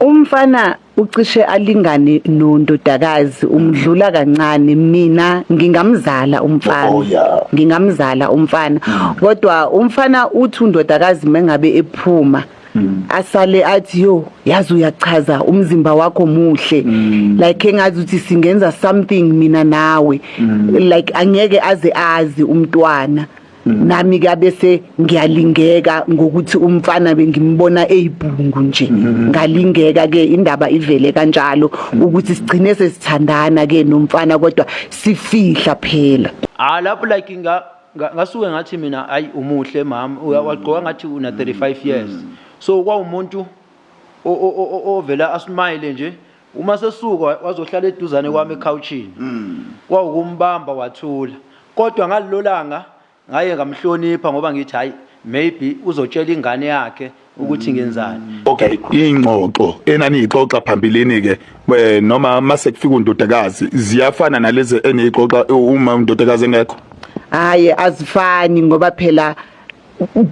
Umfana ucishe alingane nondodakazi, umdlula kancane. Mina ngingamzala umfana. Oh, yeah. Ngingamzala umfana, kodwa umfana uthi undodakazi mengabe ephuma asale athi, "Yo, yazi uyachaza, umzimba wakho muhle," like engazi ukuthi singenza something mina nawe, like angeke aze azi umntwana. Nami ke bese ngiyalingeka ngokuthi umfana bengimbona eyibhungu nje, ngalingeka ke. Indaba ivele kanjalo ukuthi sigcine sesithandana ke nomfana, kodwa sifihla phela. Ah, lapho like ngasuke ngathi mina, "Ayi, umuhle mama." Wagqoka ngathi una 35 years, so kwawumuntu ovela asmile nje uma sesuka wazohlala eduzane kwami ecouchini. Kwawukumbamba wathula, kodwa ngalolanga ngaye ngamhlonipha ngoba ngithi, "Hayi, maybe uzotshela ingane yakhe ukuthi ngenzani." Okay, ingxoxo enaniyixoxa phambilini ke noma mase kufika undodakazi ziyafana nalezi eniyixoxa uma undodakazi engekho? Hayi, azifani, ngoba phela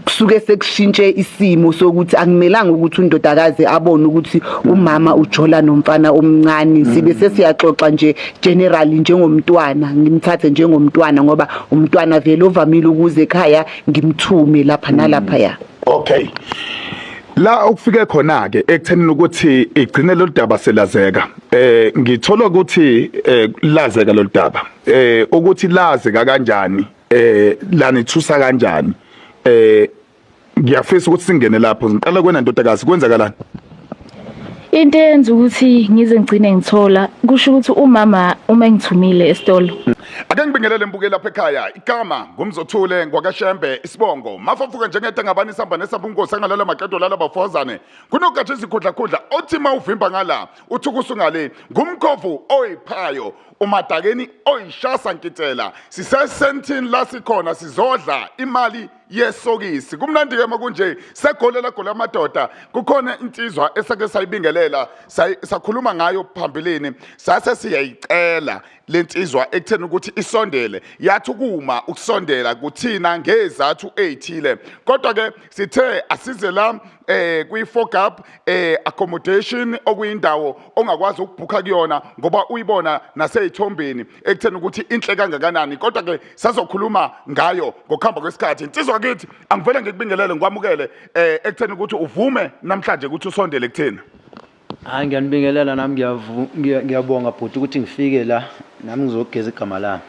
kusuke sekushintshe isimo sokuthi akumelanga ukuthi undodakazi abone ukuthi umama ujola nomfana omncane. Sibe sesiyaxoxa nje generally njengomntwana, ngimthathe njengomntwana ngoba umntwana vele ovamile ukuze ekhaya ngimthume lapha nalapha ya. Okay, la okufike khona ke ekuthenini ukuthi igcine lolu daba selazeka, ngithola ukuthi lazeka lolu daba, ukuthi lazeka kanjani, lanithusa kanjani, ngiyafisa ukuthi singene lapho. Ngiqala kwena, ndodakazi, kwenzakalani? Into eyenza ukuthi ngize ngigcine ngithola, kusho ukuthi umama uma engithumile esitolo. Ake ngibingelele mbukeli lapha ekhaya. Igama ngumzothule ngwakashembe, isibongo mafafuka njengede ngabani isamba nesamba unkosi angalala maqedo lala bafozane. Kunogatsha izikhudlakhudla othi mawuvimba ngala uthuka usungale, ngumkhovu oyiphayo umadakeni oyishasa nkitela. Sisesentini la sikhona sizodla imali yesokisi. Kumnandi ke makunje, segolela gola amadoda. Kukhona insizwa esake sayibingelela, sakhuluma ngayo phambilini, sase siyayicela lensizwa ekutheni ukuthi isondele, yathi ukuma ukusondela kuthina ngezathu ezithile, kodwa ke sithe asize la kwi Fog Up accommodation, okuyindawo ongakwazi ukubhukha kuyona ngoba uyibona naseyithombeni ekutheni ukuthi inhle kangakanani, kodwa ke sazokhuluma ngayo ngokuhamba kwesikhathi. Insizwa kithi, angivele ngikubingelele, ngikwamukele ekutheni ukuthi uvume namhlanje ukuthi usondele kuthina. Hayi, ngiyanibingelela nami, ngiyabonga bhuti ukuthi ngifike la nami ngizogeza igama lami.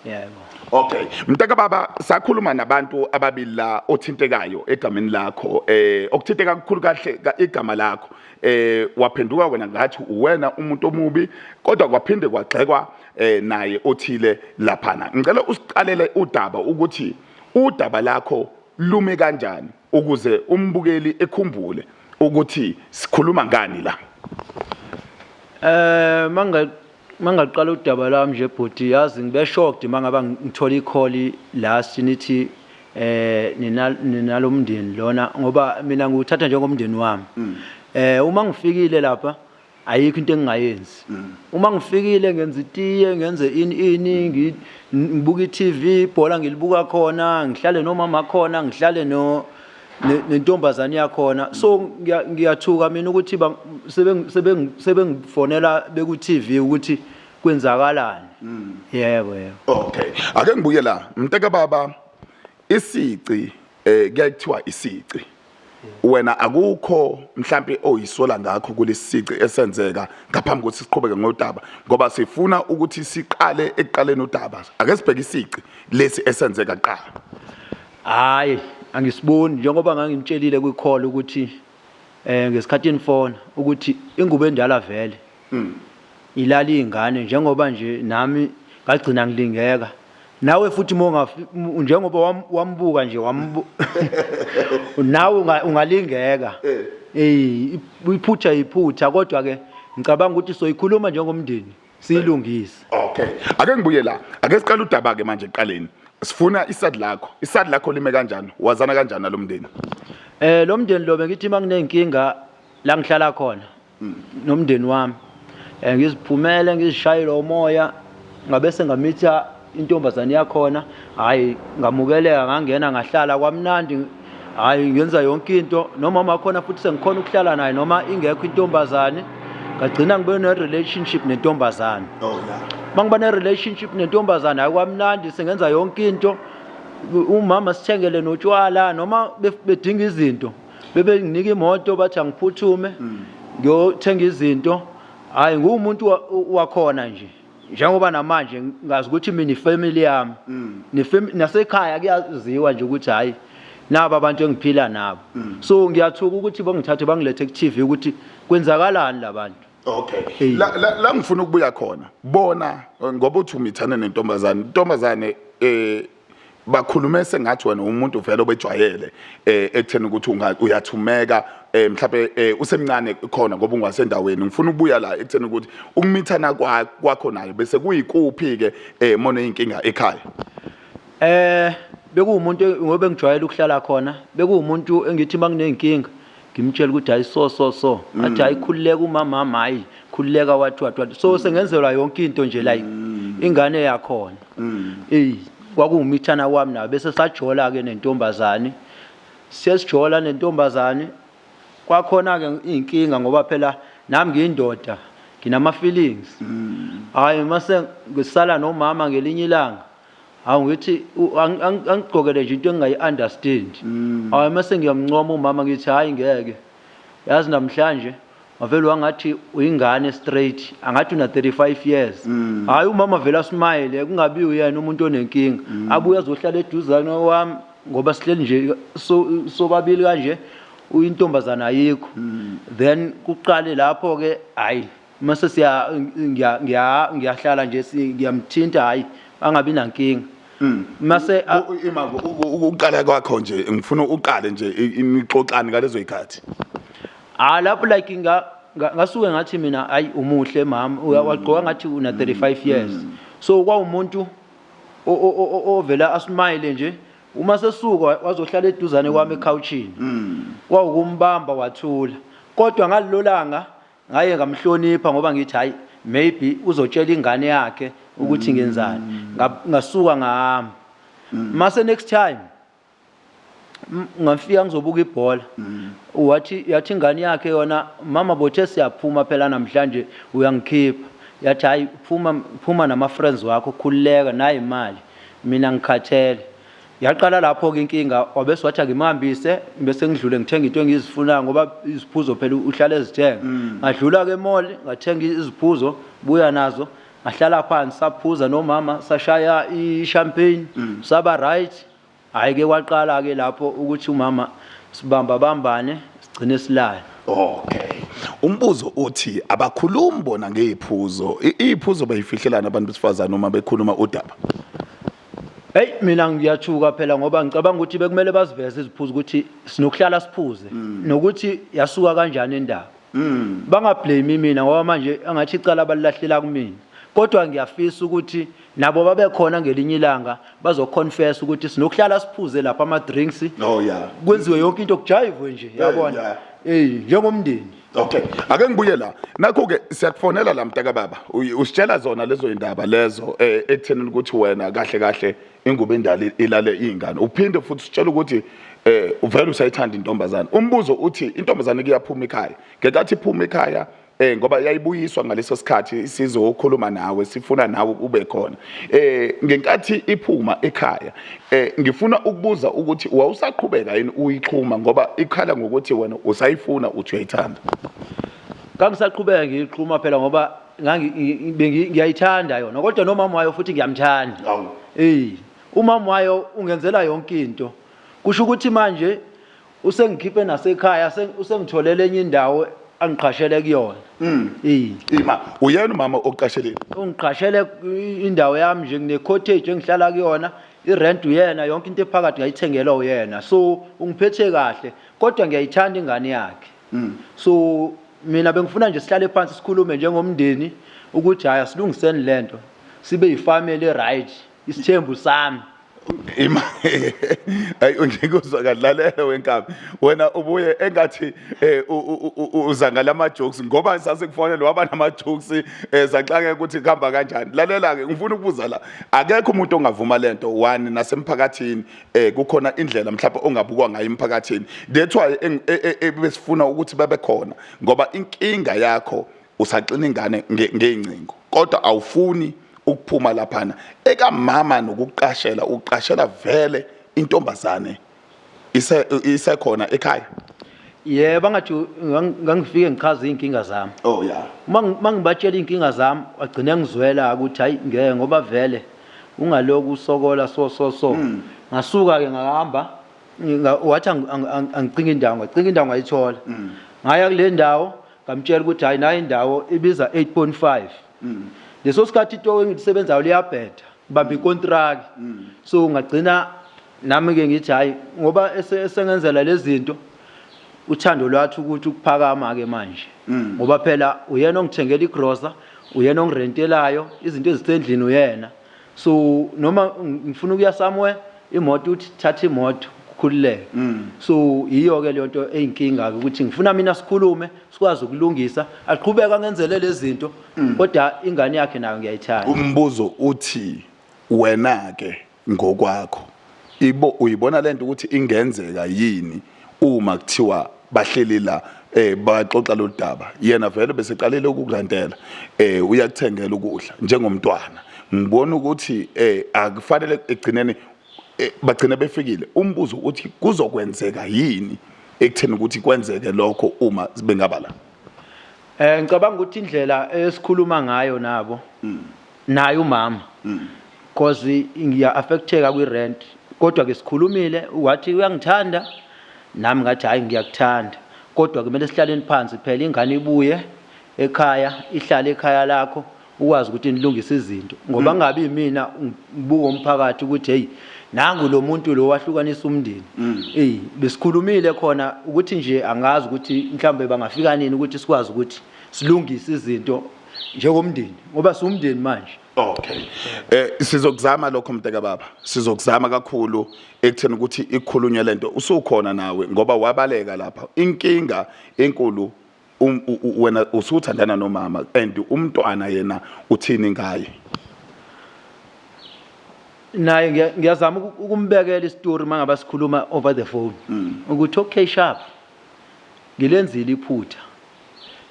Yebo. Okay, mntaka baba, sakhuluma nabantu ababili la othintekayo egameni lakho, okuthinteka kakhulu kahle igama lakho, waphenduka wena ngathi uwena umuntu omubi, kodwa kwaphinde kwagxekwa naye othile laphana. Ngicela usiqalele udaba ukuthi udaba lakho lume kanjani ukuze umbukeli ekhumbule ukuthi sikhuluma ngani la. Mangaqala udaba lami nje bhuti, yazi ngibe shocked mangaba ngithola i-call last nithi ninalomndeni lona, ngoba mina ngiwuthatha njengomndeni wami. Uma ngifikile lapha ayikho into engingayenzi. Uma ngifikile ngenza itiye, ngenze ini ini, ngibuka i-TV, ibhola ngilibuka khona, ngihlale nomama khona, ngihlale no nentombazane yakhona. So ngiyathuka mina ukuthi sebengifonela beku TV ukuthi kwenzakalani. Yebo. Okay, ake ngibuye la, mntaka baba, isici kuyathiwa isici, wena akukho mhlambe oyisola ngakho kulesici esenzeka ngaphambi kokuthi siqhubeke ngodaba, ngoba sifuna ukuthi siqale ekuqaleni udaba. Ake sibheke isici lesi esenzeka kuqala. Hayi, angisiboni, njengoba ngangimtshelile kwi-call ukuthi ngesikhathi enifona ukuthi ingubo endala vele ilala izingane, njengoba nje nami ngagcina ngilingeka. Nawe futhi njengoba wambuka nje nawe ungalingeka. Iphutha iphutha, kodwa ke ngicabanga ukuthi soyikhuluma njengomndeni siyilungise. Okay, ake ngibuye la. Ake siqale udaba ke manje ekuqaleni. Sifuna iside lakho, iside lakho lime kanjani, wazana kanjani nalomndeni? Lo mndeni lo, bengithi manginenkinga la ngihlala khona nomndeni wami, ngiziphumele, ngizishayele umoya, ngabe sengamitha intombazane yakhona. Hayi, ngamukeleka, ngangena, ngahlala kwamnandi. Hayi, ngenza yonke into nomama wakhona futhi sengikhona ukuhlala naye noma ingekho intombazane. Ngagcina ngibe ne-relationship nentombazane. Oh yeah. Uma ngiba ne-relationship nentombazane, hayi, kwamnandi, sengenza yonke into. Umama sithengele notshwala noma bedinga izinto, bebenginika imoto, bathi angiphuthume ngiyothenga izinto. Hhayi, nguwumuntu wakhona nje, njengoba namanje ngazi ukuthi mina ifamily yami nasekhaya kuyaziwa nje ukuthi hhayi, naba abantu engiphila nabo. So ngiyathuka ukuthi bangithathe bangilethe ku-TV ukuthi kwenzakalani labantu. Okay. Hey. La ngifuna ukubuya khona. Bona ngoba uthi umithana nentombazane. Intombazane bakhulume sengathi wena umuntu vele obejwayele ekutheni ukuthi uyathumeka, mhlawumbe usemncane khona ngoba ungasendaweni. Ngifuna ukubuya la ekutheni ukuthi ukumithana kwakho nayo bese kuyikuphi ke mona inkinga ekhaya. Bekuwumuntu ngoba engijwayele ukuhlala khona, bekuwumuntu engithi manginenkinga ngimtshela ukuthi hayi, so so so, athi hayi, khululeka umama, hayi, khululeka, wathi wathi wathi. So sengenzelwa yonke into nje, like ingane yakhona. Kwakuwumithana kwami nayo, bese sajola ke nentombazane. Siyasijola nentombazane, kwakhona ke inkinga ngoba phela nami ngiyindoda, nginama feelings. Hayi, mase ngisala nomama ngelinye ilanga, hawu, ngithi angigqokele nje into engingayi-understand. Hayi, mase ngiyamncoma umama, ngithi hayi, ngeke, yazi namhlanje wavele wangathi uyingane straight, angathi una 35 years. Hayi, umama vele asmile, kungabi uyena umuntu onenkinga, abuye azohlala eduzane wami ngoba sihleli nje sobabili kanje, uyintombazana ayikho. Then kuqale lapho ke, hayi, mase siya ngiya ngiya ngiyahlala nje, ngiyamthinta, hayi, angabi nankinga mase Ima ukuqala kwakho nje, ngifuna uqale nje nixoxane ngalezo zikhathi. Ah, lapho like ngasuke ngathi mina hayi, umuhle mama, wagqoka ngathi una 35 years. So kwawumuntu ovela asmile nje, uma sesuka wazohlala eduzane kwami ekhawuchini, kwawukumbamba wathula. Kodwa ngalelo langa ngaye ngamhlonipha ngoba ngithi hayi, maybe uzotshela ingane yakhe ukuthi ngenzani. Ngasuka ngahamba. Mase next time ngafika ngizobuka ibhola, wathi, yathi ingane yakhe yona, mama bothe siyaphuma phela namhlanje, uyangikhipha? Yathi hayi, phuma, phuma nama friends wakho, khululeka, nayi imali, mina ngikhathele. Yaqala lapho ke inkinga, wabese wathi angimhambise, bese ngidlule ngithenga into engizifunayo ngoba iziphuzo phela uhlala ezithenga. Ngadlula ke emall, ngathenga iziphuzo, buya nazo, ngahlala phansi, saphuza nomama, sashaya i-champagne, saba right. Hhayi ke, kwaqala ke lapho ukuthi umama sibamba bambane, sigcine silala. Okay. Umbuzo uthi abakhulumi bona ngeziphuzo. Iziphuzo bayifihlelana abantu besifazane uma bekhuluma udaba. Hey, mina ngiyathuka phela ngoba ngicabanga ukuthi bekumele baziveze iziphuzo ukuthi sinokuhlala siphuze nokuthi yasuka kanjani indaba. Bangablame mina ngoba manje angathi icala balilahlela kumina. Kodwa ngiyafisa ukuthi nabo babe khona ngelinye ilanga bazoconfess ukuthi sinokuhlala siphuze lapha ama drinks. Oh yeah. Kwenziwe yonke into, kujayivwe nje, yabona. Eh, njengomndeni. Okay. Ake ngibuye la. Nakho ke siyakufonela la mntaka baba. Usitshela zona lezo indaba lezo ekutheni ukuthi wena kahle kahle ingubo endala ilale ingane. Uphinde futhi usitshela ukuthi uvela usayithanda intombazana. Umbuzo uthi intombazane kuyaphuma ekhaya. Ngenkathi iphuma ekhaya ngoba yayibuyiswa ngaleso sikhathi sizokhuluma nawe, sifuna nawe ube khona. Ngenkathi iphuma ekhaya, ngifuna ukubuza ukuthi wawusaqhubeka yini uyixhuma ngoba ikhala ngokuthi wena usayifuna, uthi uyayithanda. Ngangisaqhubeka ngiyixhuma phela ngoba ngiyayithanda yona, kodwa nomama wayo futhi ngiyamthanda. Awu. Eh, umama wayo ungenzela yonke into. Kusho ukuthi manje usengikhiphe nasekhaya, usengitholele enye indawo angiqhashele kuyona. Eh. Ima, uyena umama okuqashelile? Ungiqhashele indawo yami nje, ngine cottage engihlala kuyona, irent uyena, yonke into ephakathi ngayithengelwa uyena. So ungiphethe kahle, kodwa ngiyayithanda ingane yakhe. So mina bengifuna nje sihlale phansi sikhulume njengomndeni ukuthi hayi, asilungiseni lento. Sibe yifamily, right? Isithembu sami. Ima ayi ngikuzwa kadlalela wenkabi wena ubuye engathi eh, uza ngalama jokes ngoba sasekufonela waba nama jokes eh, saxakeka ukuthi kuhamba kanjani. Lalela ke, ngifuna ukubuza la, akekho umuntu ongavuma lento one nasemphakathini eh kukhona indlela mhlawumbe ongabukwa ngayo emphakathini. That's why ebesifuna ukuthi babe khona, ngoba inkinga yakho usaxina ingane ngey'ncingo kodwa awufuni ukuphuma laphana ekamama nokuqashela uqashela vele intombazane ise isekhona ekhaya. Yebo, angathi ngangifike ngichaze iy'nkinga zami. Oh yeah. Uma ngibatshela iy'nkinga zami, wagcina engizwela ukuthi hayi ngeke, ngoba vele ungaloku usokola so so so. Ngasuka-ke ngahamba, wathi angicinge indawo, ngacinga indawo ngayithola. Ngaya kule ndawo, ngamtshela ukuthi hayi, nayo indawo ibiza 8.5. Leso sikhathi itoho engilisebenzayo liyabheda, ngibamba ikontraki. So ngagcina nami-ke ngithi hhayi, ngoba esengenzela lezi zinto, uthando lwathi ukuthi ukuphakama-ke manje. Ngoba phela uyena ongithengela igrosa, uyena ongirentelayo, izinto ezisendlini uyena. So noma ngifuna ukuya somewhere, imoto uthi thatha imoto kukhululeke. So yiyo-ke leyo nto eyinkinga-ke ukuthi ngifuna mina sikhulume sikwazi ukulungisa, aqhubeke angenzele lezi zinto, kodwa ingane yakhe nayo ngiyayithanda. Umbuzo uthi wena ke ngokwakho ibo uyibona lento ukuthi ingenzeka yini uma kuthiwa bahleli la baxoxa lo daba, yena vele beseqalile ukukurentela, uyakuthengela ukudla njengomntwana, ngibona ukuthi akufanele egcineni bagcine befikile. Umbuzo uthi kuzokwenzeka yini ekutheni ukuthi kwenzeke lokho uma bengaba la? Ngicabanga ukuthi indlela esikhuluma ngayo nabo naye umama, cause ngiya affecteka kwi rent, kodwa ke sikhulumile, wathi uyangithanda, nami ngathi hayi ngiyakuthanda, kodwa kumele sihlaleni phansi phela, ingane ibuye ekhaya, ihlale ekhaya lakho, ukwazi ukuthi nilungise izinto, ngoba ngabi mina ngibuka umphakathi ukuthi hey, nangu lo muntu lo wahlukanisa umndeni. Ey, besikhulumile khona ukuthi nje angazi ukuthi mhlambe bangafika nini ukuthi sikwazi ukuthi silungise izinto njengomndeni, ngoba siwumndeni manje. Okay. Sizokuzama lokho mntaka baba. Sizokuzama kakhulu ekutheni ukuthi ikhulunywe lento. Usukhona nawe ngoba wabaleka lapha. Inkinga enkulu wena usuthandana nomama and umntwana yena uthini ngaye? Naye ngiyazama ukumbekela isitori mangabe sikhuluma over the phone ukuthi okay sharp, ngilenzile iphutha,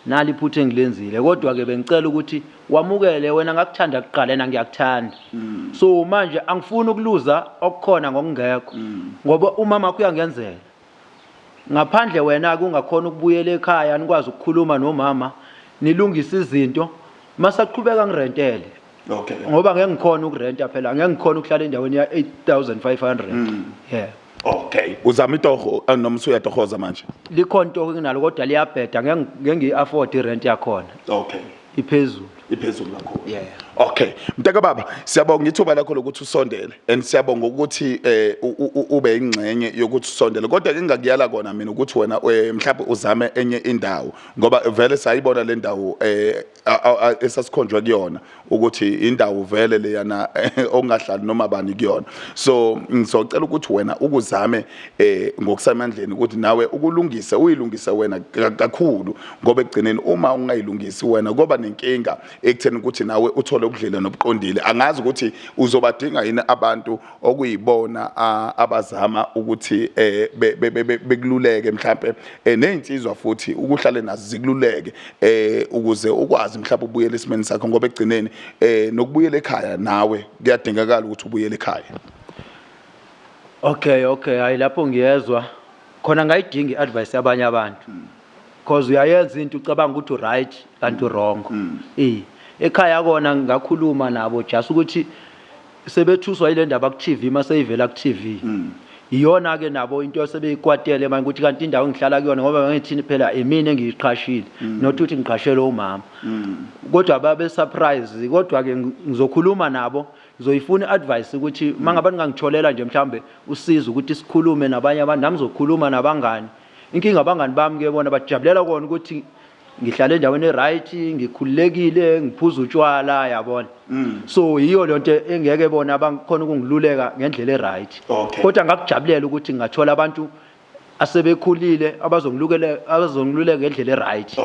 nali iphutha engilenzile, kodwa ke bengicela ukuthi wamukele wena, ngakuthanda kuqala yena ngiyakuthanda. So manje angifuni ukuluza okukhona ngokungekho, ngoba umama wakho uyangenzela ngaphandle, wena ke ungakhona ukubuyela ekhaya, nikwazi ukukhuluma nomama, nilungise izinto, masaqhubeka ngirentele. Ngoba ngeke ngikhona ukurenta phela, ngeke ngikhona ukuhlala endaweni ya 8500, yeah. Okay. Uzama itoho noma usuyatohoza manje? Likhona itoho enginalo, kodwa liyabheda, ngeke ngiyi-afford irent yakhona. Iphezulu. Iphezulu kakhulu. Yeah. Okay. Mntaka baba, siyabonga ithuba lakho lokuthi usondele and siyabonga ukuthi ube ingxenye yokuthi usondele. Kodwa ke ngingakuyala kona mina ukuthi wena mhlawumbe uzame enye indawo, ngoba vele sayibona le ndawo esasikhonjwe kuyona ukuthi indawo vele leyana ongahlali noma bani kuyona. So ngizocela ukuthi wena ukuzame ngokusemandleni ukuthi nawe ukulungise, uyilungise wena kakhulu, ngoba ekugcineni uma ungayilungisi wena koba nenkinga ekutheni ukuthi nawe uthole ubudlelwano obuqondile. Angazi ukuthi uzobadinga yini abantu okuyibona abazama ukuthi bekululeke mhlambe, nezinsizwa futhi ukuhlale nazo zikululeke, ukuze ukwazi mhlawumbe ubuyele esimeni sakho, ngoba ekugcineni nokubuyela ekhaya nawe kuyadingakala ukuthi ubuyele ekhaya. Okay, hayi lapho ngiyezwa khona, ngayidinga i-advice yabanye abantu, because uyayenza into ucabanga ukuthi right kanti wrong. Ekhaya kona ngakhuluma nabo, just ukuthi sebethuswa yile ndaba ku TV, mase ivela ku TV. Iyona ke nabo into sebeyikwatele manje ukuthi kanti indawo engihlala kuyona, ngoba ngithini phela, imina engiyiqhashile, not ukuthi ngiqashele umama. Kodwa babe surprise, kodwa ke ngizokhuluma nabo, ngizoyifuna i-advice ukuthi mangabe ningangitholela nje mhlambe usizo ukuthi sikhulume nabanye abantu, nami ngizokhuluma nabangani. Inkinga abangani bami ke bona bajabulela kona ukuthi Ngihlala endaweni e-right, ngikhululekile, ngiphuza utshwala, yabona. So yiyo lento engeke bona bakhona ukungiluleka ngendlela e-right. Kodwa ngakujabulela ukuthi ngingathola abantu asebekhulile abazongilukela, abazongiluleka ngendlela e-right.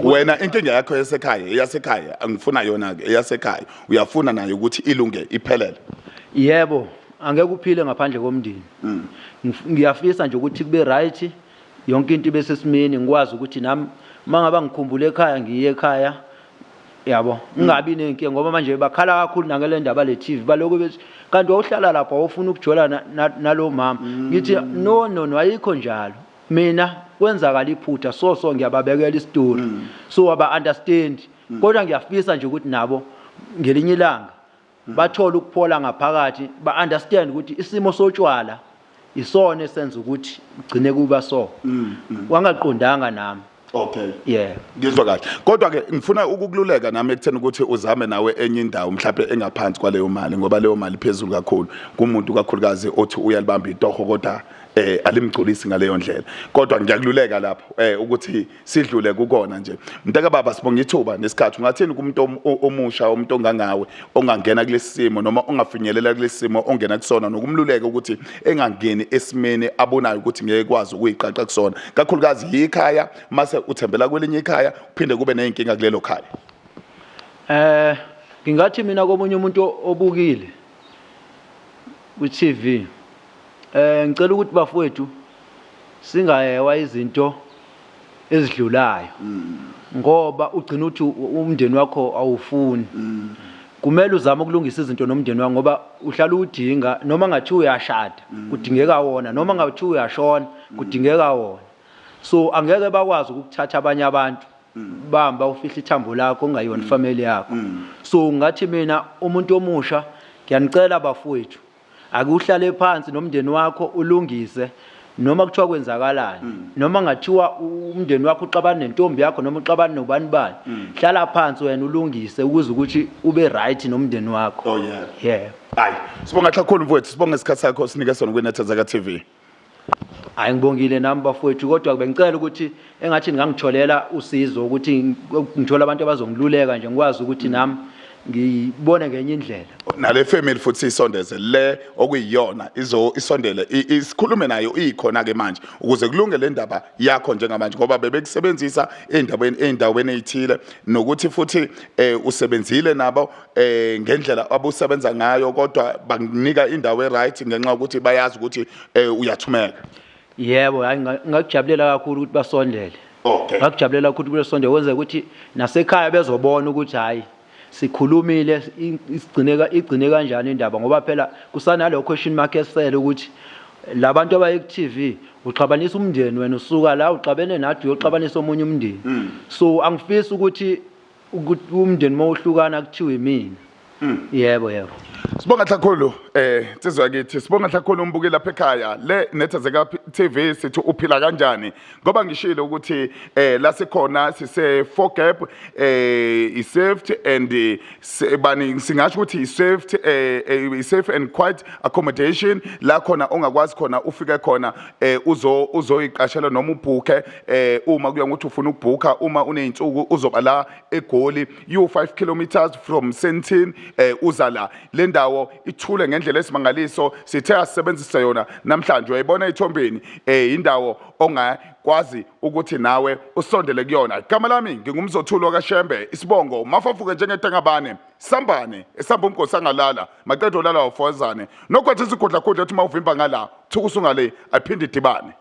Wena inkinga yakho yasekhaya, eyasekhaya angifuna yona ke, eyasekhaya uyafuna nayo ukuthi ilunge iphelele? Yebo, angeke uphile ngaphandle komndeni. Ngiyafisa nje ukuthi kube right, yonke into ibe sesimeni, ngikwazi ukuthi nami uma ngaba ngikhumbula ekhaya ngiye ekhaya, yabo, ngingabi nenkinga, ngoba manje bakhala kakhulu nangale ndaba le TV, balokhu bethi kanti wawuhlala lapha wawufuna ukujola nalo mama. Ngithi no no no, ayikho njalo, mina kwenzakala iphutha, so so ngiyababekela isitori, so aba understand. Kodwa ngiyafisa nje ukuthi nabo ngelinye ilanga bathole ukuphola ngaphakathi, ba understand ukuthi isimo sotshwala isona esenza ukuthi ugcine kuba so wangaqondanga nami. Yeah. Ngizwa kahle. Kodwa ke ngifuna ukukululeka nami ekutheni ukuthi uzame nawe enye indawo mhlawumbe engaphansi kwaleyo mali, ngoba leyo mali iphezulu kakhulu kumuntu kakhulukazi othi uyalibamba itoho kodwa alimgculisi ngaleyo ndlela. Kodwa ngiyakululeka lapho ukuthi sidlule kukona nje. Mntaka baba, sibonga ithuba nesikhathi. Ungathini kumuntu omusha, umuntu ongangawe ongangena kulesi simo noma ongafinyelela kulesi simo ongena kusona, nokumluleka ukuthi engangeni esimeni abonayo ukuthi ngeke kwazi ukuyiqaqa kusona, kakhulukazi yikhaya, mase uthembela kwelinye ikhaya uphinde kube nezinkinga kulelo khaya? Ngingathi mina komunye umuntu obukile ku TV, ngicela ukuthi bafowethu singayewa izinto ezidlulayo, ngoba ugcina uthi umndeni wakho awufuni. Kumele uzame ukulungisa izinto nomndeni wakho, ngoba uhlala udinga, noma ngathi uyashada kudingeka wona, noma ngathi uyashona kudingeka wona. So angeke bakwazi ukukuthatha abanye abantu bamba ufihla ithambo lakho ongayona family yakho. So ngathi mina umuntu omusha, ngiyanicela bafowethu, ake uhlale phansi nomndeni wakho ulungise, noma kuthiwa kwenzakalani, noma ngathiwa umndeni wakho uxabana nentombi yakho noma uxabana nobani bani, hlala phansi wena ulungise ukuze ukuthi ube right nomndeni wakho. Oh yeah. Yeah. Hayi, sibonga kakhulu mfowethu, sibonga isikhathi sakho sinike sona kwiNethezeka TV. Hayi, ngibongile nami bafowethu, kodwa bengicela ukuthi engathi ningangitholela usizo ukuthi ngithole abantu abazongiluleka nje, ngikwazi ukuthi nami ngibone ngenye indlela. Nale family futhi isondeze le okuyiyona izo isondele isikhulume nayo ikhona ke manje ukuze kulunge le ndaba yakho njengamanje, ngoba bebekusebenzisa ey'ndaweni ey'thile, nokuthi futhi usebenzile nabo ngendlela abusebenza ngayo, kodwa bakunika indawo e-right ngenxa yokuthi bayazi ukuthi uyathumeka. Yebo, hayi, ngakujabulela kakhulu ukuthi basondele. Ngakujabulela kakhulu ukuthi basondele, kwenzeka ukuthi nasekhaya bezobona ukuthi hayi sikhulumile, igcine kanjani indaba, ngoba phela kusanalo question mark esele ukuthi labantu abaye ku TV uxabanisa umndeni, wena usuka la uxabene nathi uyoxabanisa omunye umndeni. So angifisi ukuthi umndeni mawuhlukana kuthiwe imina. Yebo, yebo. Sibonga kakhulu nsizwa yakithi, sibonga kakhulu umbuki lapha ekhaya le Nethezeka TV. Sithi uphila kanjani, ngoba ngishilo ukuthi la sikhona sise four gap, i safety and bani singasho ukuthi i safety, i safe and quiet accommodation, la khona ongakwazi khona ufike khona uzoyiqashela noma ubhukhe uma kuya ngokuthi ufuna ukubhukha, uma uneyinsuku uzoba la eGoli, you 5 kilometers from Sandton, uza la. Le ndawo ithule ngendlela esimangaliso, sithe asebenzise yona namhlanje. Uyayibona ethombeni, indawo ongakwazi ukuthi nawe usondele kuyona. Igama lami ngingumzothulo kaShembe, isibongo mafafuke njengedengabane sambane esamba umgosi angalala maqedwe olala wafozane nokwathi isikhudla khudla ethi mawuvimba ngala thukusa ungale aphinde idibane.